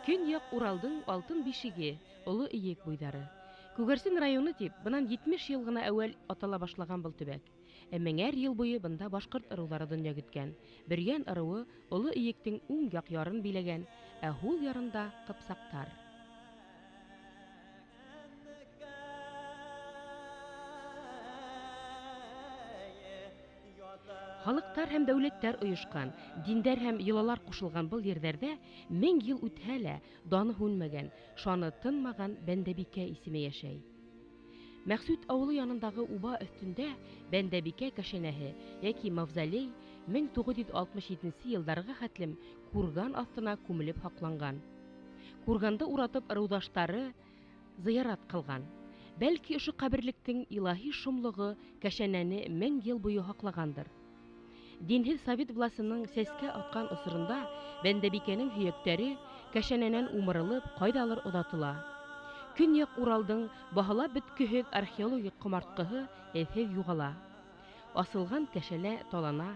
Көньяҡ Уралдың алтын бишеге, Оло Эйек буйҙары. Күгәрсен районы тип, бынан 70 йыл ғына әүәл атала башлаған был төбәк. Ә меңәр йыл буйы бында башҡорт ырыуҙары донъя көткән. Бөрйән ырыуы Оло Эйектең уң яҡ ярын биләгән, ә һул ярында ҡыпсаҡтар. Халыҡтар һәм дәүләттәр ойошҡан, диндәр һәм йолалар ҡушылған был ерҙәрҙә 1000 йыл үтһә лә даны һүнмәгән, шаны тынмаған Бәндәбикә исеме йәшәй. Мәҡсүт ауылы янындағы уба өҫтөндә Бәндәбикә кәшәнәһе йәки мавзолей 1967 йылдарға хәтлем курган аҫтына күмелеп һаҡланған. Курганды уратып ырыуҙаштары зыярат ҡылған. Бәлки ошо ҡәберлектең илаһи шомлоғо кәшәнәне 1000 йыл буйы һаҡлағандыр. Динһеҙ совет власының сәскә атҡан осоронда Бәндәбикәнең һөйәктәре кәшәнәнән умырылып ҡайҙалыр оҙатыла. Көньяҡ Уралдың баһалап бөткөһөҙ археологик ҡомартҡыһы эҙһеҙ юғала. Асылған кәшәнә талана,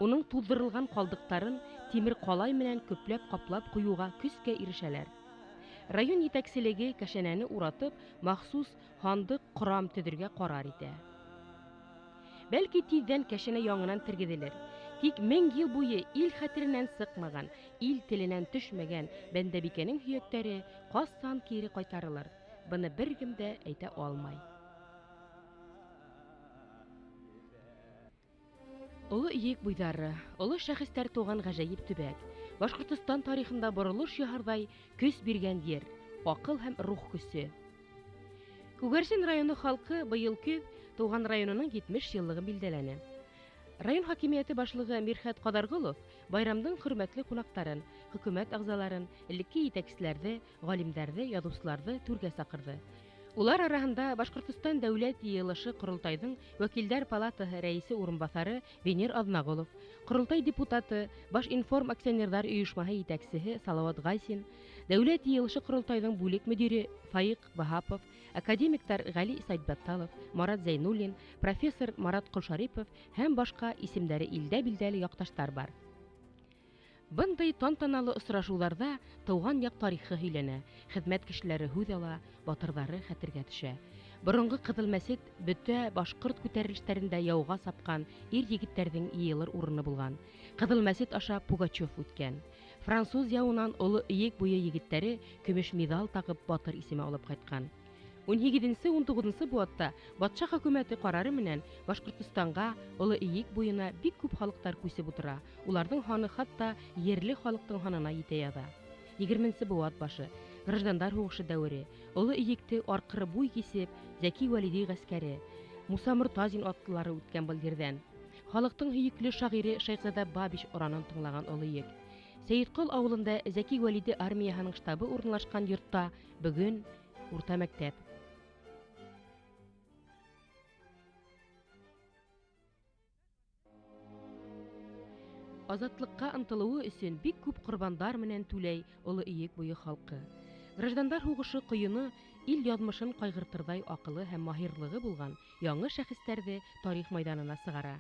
уның туҙҙырылған ҡалдыҡтарын тимер ҡалай менән көпләп ҡаплап ҡуйыуға көскә ирешәләр. Район етәкселеге кәшәнәне уратып, махсус һандыҡ ҡорам төҙөргә ҡарар итә. Бәлки тиҙҙән кәшәнә яңынан тергеҙелер. Тик 1000 йыл буйы ил хәтеренән сыҡмаған, ил теленән төшмәгән Бәндәбикәнең һөйәктәре ҡасан кире ҡайтарылыр? Быны бер кем дә әйтә алмай. Оло Эйек буйҙары, оло шәхестәр тыуған ғәжәйеп төбәк. Башҡортостан тарихында боролош яһарҙай көс биргән ер, аҡыл һәм рух көсө. Күгәрсен районы халҡы быйыл көҙ тыуған районының 70 йыллығын билдәләне. Район хакимиәте башлығы Мирхәт Ҡаҙарғолов байрамдың хөрмәтле ҡунаҡтарын, хөкүмәт ағзаларын, элекке етәкселәрҙе, ғалимдарҙы, яҙыусыларҙы түргә саҡырҙы. Улар араһында Башҡортостан Дәүләт Йыйылышы Ҡоролтайҙың Вәкилдәр палатаһы рәйесе урынбаҫары Венер Аҙнағолов, Ҡоролтай депутаты, Башинформ акционерҙар ойошмаһы етәксеһе Салауат Ғайсин, Дәүләт Йыйылышы Ҡоролтайҙың бүлек мөдире Фаиҡ Ваһапов, академиктар Ғәли Сәйетбатталов, Марат Зәйнуллин, профессор Марат Ҡолшарипов һәм башҡа исемдәре илдә билдәле яҡташтар бар. Бындай тантаналы осрашыуҙарҙа тыуған яҡ тарихы һөйләнә, хеҙмәт кешеләре һүҙ ала, батырҙары хәтергә төшә. Боронғо Ҡыҙыл мәсет бөтә башҡорт күтәрелештәрендә яуға сапҡан ир егеттәрҙең йыйылыр урыны булған. Ҡыҙыл мәсет аша Пугачев үткән. Француз яуынан Оло Эйек буйы егеттәре көмөш миҙал тағып батыр исеме алып ҡайтҡан. 18-19 быуатта батша хөкүмәте ҡарары менән Башҡортостанға Оло Эйек буйына бик күп халыҡтар күсеп ултыра. Уларҙың һаны хатта ерле халыҡтың һанына етә яҙа. 20 быуат башы, граждандар һуғышы дәүере, Оло Эйекте арҡыры буй кисеп, Зәки Вәлиди ғәскәре, Муса Мортазин атлылары үткән был ерҙән. Халыҡтың һөйөклө шағире Шәйхзада Бабич оранын тыңлаған Оло Эйек. Сәйетҡол ауылында Зәки Вәлиди армияһының штабы урынлашҡан йортта бөгөн урта мәктәп. Азатлыҡҡа ынтылыуы өсөн бик күп ҡорбандар менән түләй Оло Эйек буйы халҡы. Граждандар һуғышы ҡойоно ил яҙмышын ҡайғыртырҙай аҡылы һәм маһирлығы булған яңы шәхестәрҙе тарих майҙанына сығара.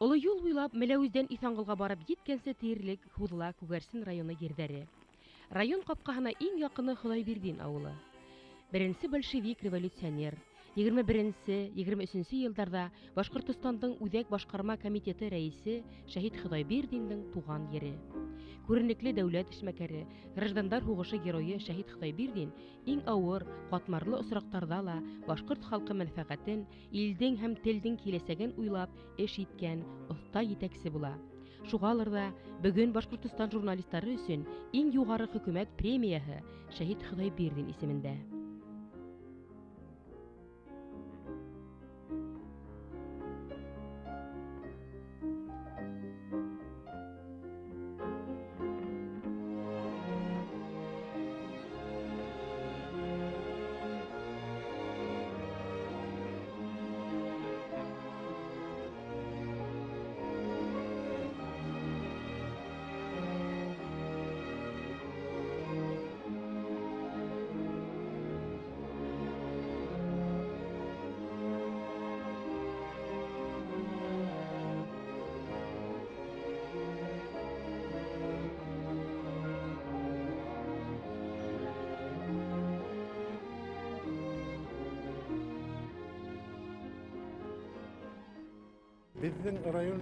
Оло юл буйлап Мәләүездән Иҫанғолға барып еткәнсе тиерлек һуҙыла Күгәрсен районы ерҙәре. Район ҡапҡаһына иң яҡыны Хоҙайбирҙин ауылы. Беренсе большевик революционер, 21-23 йылдарҙа Башҡортостандың Үҙәк башҡарма комитеты рәйесе Шәһит Хоҙайбирҙиндең туған ере. Күренекле дәүләт эшмәкәре, граждандар һуғышы геройы Шәһит Хоҙайбирҙин иң ауыр, ҡатмарлы осраҡтарҙа ла башҡорт халҡы мәнфәғәтен, илдең һәм телдең киләсәген уйлап эш иткән оҫта етәксе була. Шуғалыр ҙа бөгөн Башҡортостан журналистары өсөн иң юғары хөкүмәт премияһы Шәһит Хоҙайбирҙин исемендә. Беҙҙең район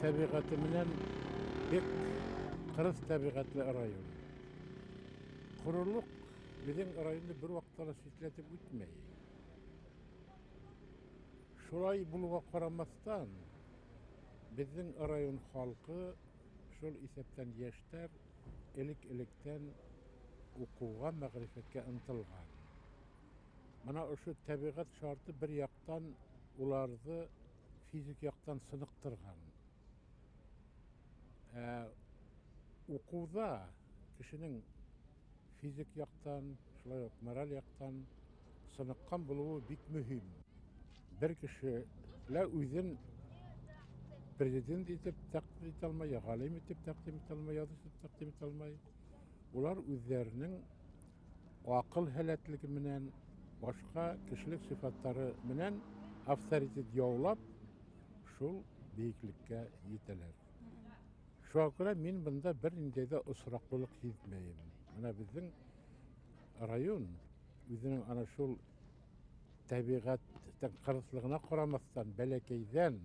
тәбиғәте менән бик ҡырыҫ тәбиғәтле район. Ҡоролоҡ беҙҙең районды бер ваҡытта ла ситләтеп үтмәй. Шулай булыуға ҡарамаҫтан, беҙҙең район халҡы, шул иҫәптән йәштәр, элек-электән уҡыуға, мәғрифәткә ынтылған. Мына ошо тәбиғәт шарты бер яҡтан уларҙы физик яҡтан сыныҡтырған. Уҡыуҙа кешенең физик яҡтан, шулай уҡ мораль яҡтан сыныҡҡан булыуы бик мөһим. Бер кеше лә үҙен президент итеп тәҡдим итә алмай, ғалим итеп тәҡдим итә алмай, яҙыусы итеп тәҡдим итә алмай. Улар үҙҙәренең аҡыл һәләтлеге менән, башҡа кешелек сифаттары менән авторитет яулап, шул бейеклеккә етәләр. Шуға күрә мин бында бер ниндәй ҙә осраҡлылыҡ һиҙмәйем. Мына беҙҙең район үҙенең ана шул тәбиғәттең ҡырыҫлығына ҡарамаҫтан бәләкәйҙән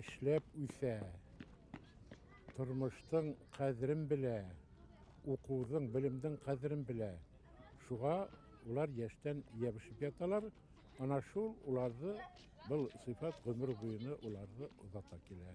эшләп үҫә, тормоштоң ҡәҙерен белә, уҡыуҙың, белемдең ҡәҙерен белә. Шуға улар йәштән йәбешеп яталар. Ана шул уларҙы, был сифат ғүмер буйына уларҙы оҙата килә.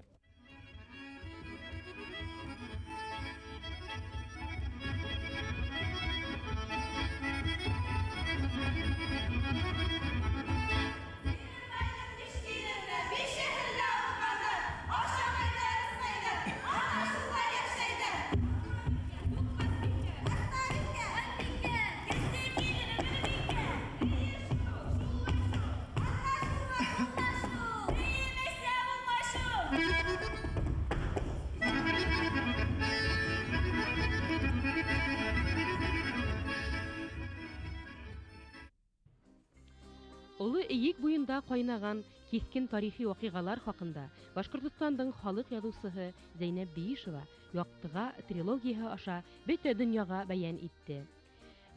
Оло Эйек буйында ҡайнаған киҫкен тарихи ваҡиғалар хаҡында Башҡортостандың халыҡ яҙыусыһы Зәйнәб Биишева «Яҡтыға» трилогияһы аша бөтә донъяға бәйән итте.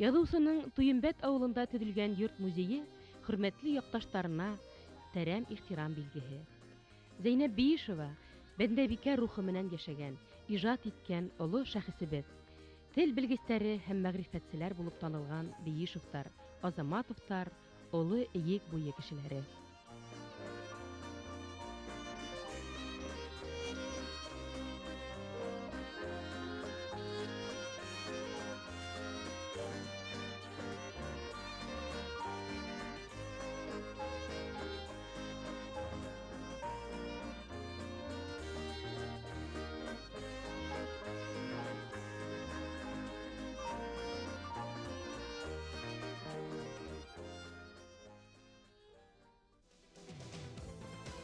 Яҙыусының Туйымбәт ауылында төҙөлгән йорт музейы хөрмәтле яҡташтарына тәрән ихтирам билгеһе. Зәйнәб Биишева бәндәбикә рухы менән йәшәгән, ижад иткән оло шәхесебеҙ. Тел белгестәре һәм мәғрифәтселәр булып танылған Биишевтар, Азаматовтар оло Эйек буйы кешеләре.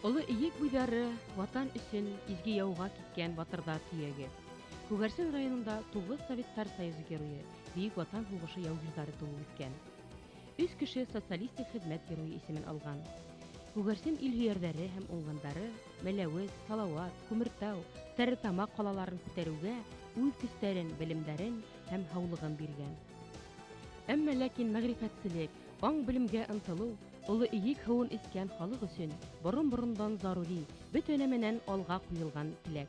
Оло Эйек буйҙары Ватан өсөн изге яуға киткән батырҙар төйәге. Күгәрсен районында 9 Советтар Союзы геройы, Бөйөк Ватан һуғышы яугирҙары тыуып үҫкән. 3 кеше социалистик хеҙмәт геройы исемен алған. Күгәрсен илһөйәрҙәре һәм уңғандары Мәләүез, Салауат, Күмертау, Стәрлетамаҡ ҡалаларын күтәреүгә үҙ көстәрен, белемдәрен һәм һаулығын биргән. Әммә ләкин мәғрифәтселек, аң-белемгә ынтылыу Оло Эйек һыуын эскән халыҡ өсөн борон-борондан зарури, бөтә нәмәнән алға ҡуйылған теләк.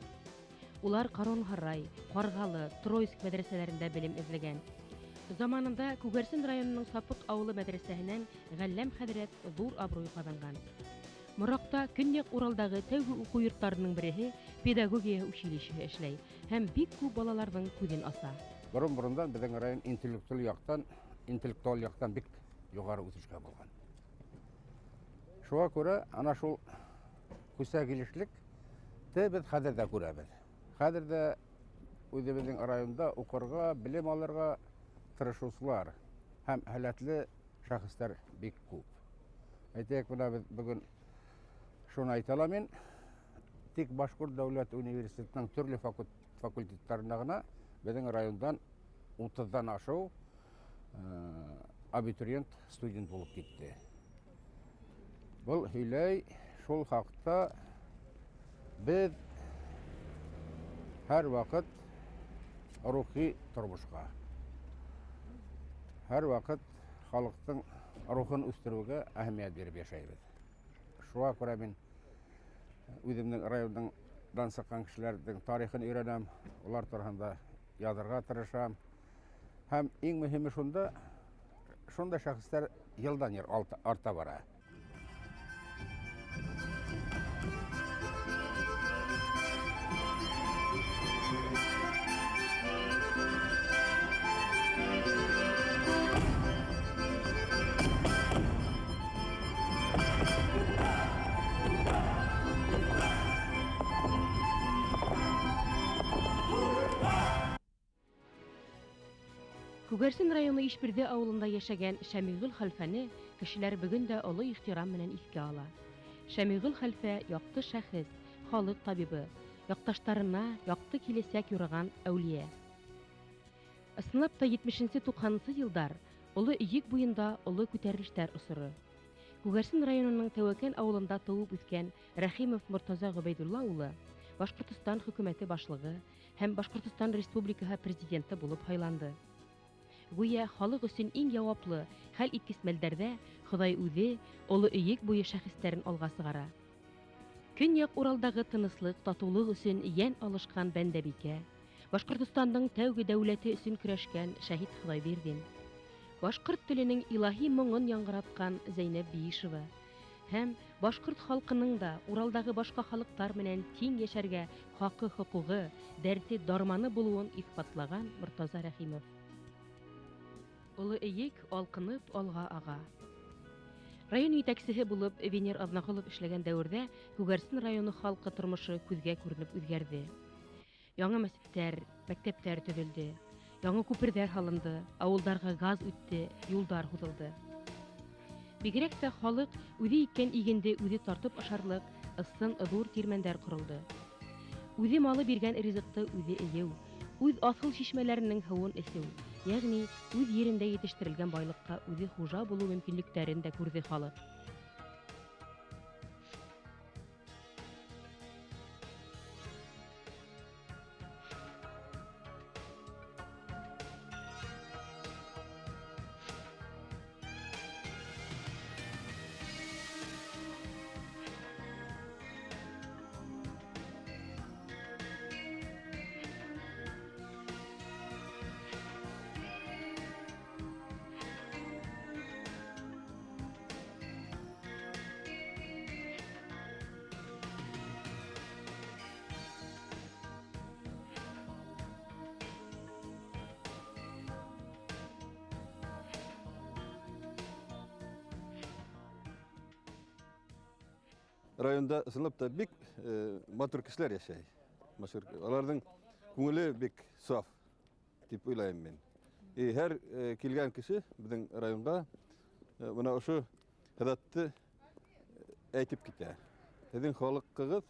Улар Каронһарай, Ҡарғалы, Тройск мәҙрәсәләрендә белем эҙләгән. Заманында Күгәрсен районының Сапыҡ ауылы мәҙрәсәһенән Ғәлләм хәҙрәт ҙур абруй ҡаҙанған. Мораҡта Көньяҡ Уралдағы тәүге уҡыу йорттарының береһе педагогия училищеһы эшләй һәм бик күп балаларҙың күҙен аса. Борон-борондан беҙҙең район интеллектуаль яҡтан бик юғары үҫешкә булған. Шуға күрә ана шул күсә килешлекте беҙ хәҙер ҙә күрәбеҙ. Хәҙер ҙә үҙебеҙҙең районда уҡырға, белем алырға тырышыусылар һәм һәләтле шәхестәр бик күп. Әйтәйек, бына беҙ бөгөн шуны әйтә алам мин, тик Башҡорт дәүләт университетының төрлө факультеттарына ғына беҙҙең райондан утыҙҙан ашыу абитуриент, студент булып китте. Был һөйләй шул хаҡта беҙ һәр ваҡыт рухи тормошҡа, һәр ваҡыт халыҡтың рухын үҫтереүгә әһәмиәт биреп йәшәйбеҙ. Шуға күрә мин Үҙемдең райондан сыҡҡан кешеләрҙең тарихын өйрәнәм, улар тураһында яҙырға тырышам. Һәм иң мөһиме шунда, шундай шәхестәр йылдан йыл арта бара. Күгәрсен районы Ишбирҙе ауылында йәшәгән Шәмиғөл хәлфәне кешеләр бөгөн дә оло ихтирам менән иҫкә ала. Шәмиғөл хәлфә яҡты шәхес, халыҡ табибы, яҡташтарына яҡты киләсәк юраған әүлиә. Ысынлап та 70-90 йылдар Оло Өйөк буйында оло күтәрелештәр осоро. Күгәрсен районының Тәүәкән ауылында тыуып үҫкән Рәхимов Мортаза Ғөбәйҙулла улы Башҡортостан хөкүмәте башлығы һәм Башҡортостан Республикаһы президенты булып һайланды. Гүйә халыҡ өсөн иң яуаплы, хәл иткес мәлдәрҙә Хоҙай үҙе Оло Өйөк буйы шәхестәрен алға сығара. Көньяҡ Уралдағы тыныслыҡ, татыулыҡ өсөн йән алышҡан Бәндәбикә, Башҡортостандың тәүге дәүләте өсөн көрәшкән Шәһит Хоҙайбирҙин, башҡорт теленең илаһи моңон яңғыратҡан Зәйнәб Биишева һәм башҡорт халҡының да Уралдағы башҡа халыҡтар менән тиң йәшәргә хаҡы-хоҡуғы, дәрте, дарманы булыуын иҫбатлаған Мортаза Рәхимов. Оло Эйек алҡынып алға аға. Район етәксеһе булып Венер Аҙнағолов эшләгән дәүерҙә Күгәрсен районы халҡы тормошо күҙгә күренеп үҙгәрҙе. Яңы мәсеттәр, мәктәптәр төҙөлдө, яңы күперҙәр һалынды, ауылдарға газ үтте, юлдар һуҙылды. Бигерәк тә халыҡ үҙе иккән игенде үҙе тартып ашарлыҡ ысын ҙур тирмәндәр ҡоролдо. Үҙе малы биргән ризыҡты үҙе эйеү, үҙ аҫыл шишмәләренең һыуын эсеү, йәғни үҙ ерендә етештерелгән байлыҡҡа үҙе хужа булыу мөмкинлектәрен дә күрҙе халыҡ. Районда ысынлап та бик матур кешеләр йәшәй. Аларҙың күңеле бик саф тип уйлайым мин. И һәр килгән кеше беҙҙең районға бына ошо һыҙатты әйтеп китә. Һеҙҙең халыҡығыҙ,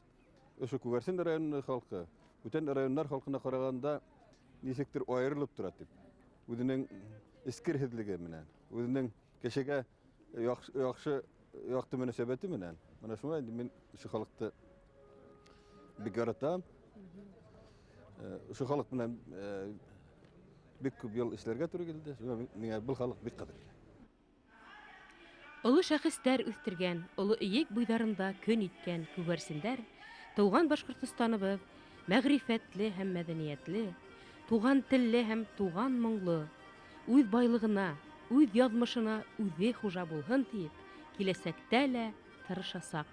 ошо Күгәрсен районы халҡы, бүтән райондар халҡына ҡарағанда нисектер айырылып тора тип. Үҙенең эскерһеҙлеге менән, үҙенең кешегә яҡшы яҡты мөнәсәбәте менән. Мына шуңа инде мин ошо халыҡты бик яратам. Ошо халыҡ менән бик күп йыл эшләргә тура килде. Шуңа миңә был халыҡ бик ҡәҙерле. Оло шәхестәр үҫтергән, Оло Эйек буйҙарында көн иткән күгәрсендәр тыуған Башҡортостаныбыҙ мәғрифәтле һәм мәҙәниәтле, туған телле һәм туған моңло, үҙ байлығына, үҙ яҙмышына үҙе хужа булһын тиеп, киләсәктә лә тырышасаҡ.